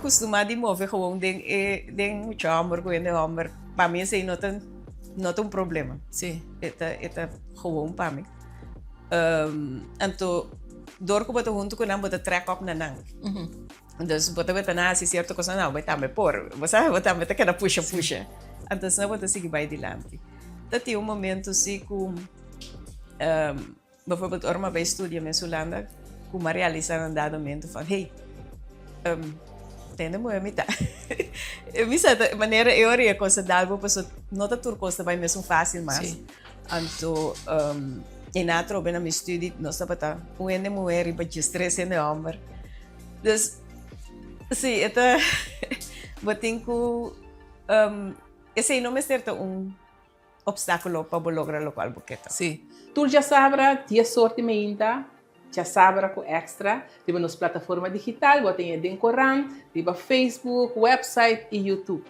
kustumá di move gewoon den e den mucha hòmber ku hende hòmber. Pa mi esei no ta no ta un problema. Sí. E ta e ta gewoon pa mi. Anto dor ku bo ta huntu ku nan bo ta trèk òp na nan. Dus bo ta weta nan hasi sierto kosnan, no, bo tambe por. Bo sa, bo tambe ta keda pusha pusha. Anto asina bo ta sigui bai dilanti. Ta tin un momento si ku Bijvoorbeeld ora mi a bai studia mes Hulanda ku mi a realisa na un dado momento van hey, tende muhé mi ta. Mi sa ta manera e ora e kos ta dal bo pasobra no ta tur kos ta bai mesun fásil mas. Anto e na atrobe na mi studi nos tabata un hende muhé riba diestres hende hòmber. Dus si e ta bo tin ku esei no mester ta un Obstáculo pa bo logra locual bo ke ta. Sí. Tur djasabra, dies or di meinta, djasabra ku Extra, riba nos plataforma digital, bo ta haña den korant, riba Facebook, website i YouTube.